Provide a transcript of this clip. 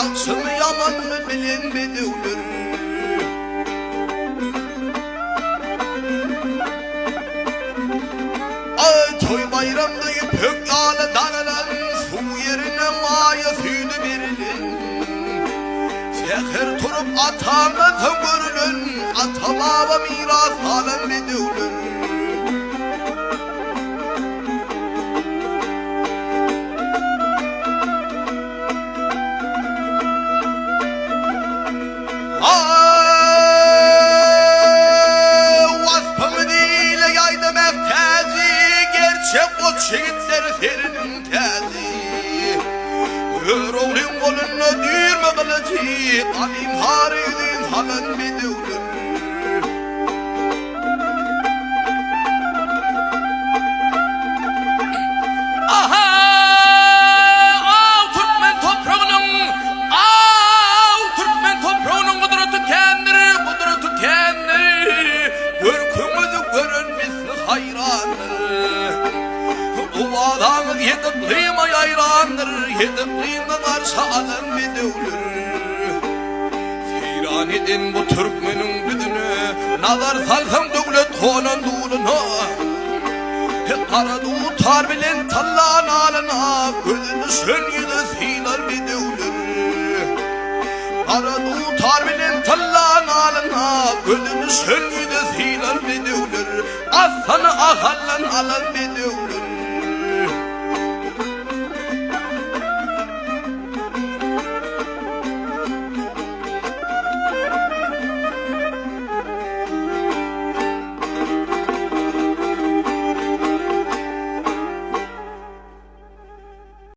Ýagşymy ýamanymy bilen bedewler. Aý toý baýramda ýüpek ýaly daralan, Suw ýerine maýa süýdi berilen. Säher turup atamdan soň görülen, Ata-baba miras galan bedewler. Waspyňy dile ýaýda mähtäji, Gerçek goç ýigitler seriniň täji. Göroglyň golunda düýrme gylyjy, Gadym sary ýüzin salan bedewler. Aha! Aw türkmen topragynyň, aw türkmen topragynyň gudraty kändir, gudraty kändir. Görküňizi gören misli haýrandyr. Owazaňyz ýedi yklyma ýaýrandyr, ýedi yklymda garşy alan bedewler. Seýran eden bu türkmeniň düzüne, Nazar salsaň döwlet gonan duluna. Gara dutar bilen tylla nalyna, Gözi düşen ýüze sylar bedewler. Gara dutar bilen tylla nalyna, Gözi düşen ýüze sylar bedewler. Aslany Ahaldan alan bedewler.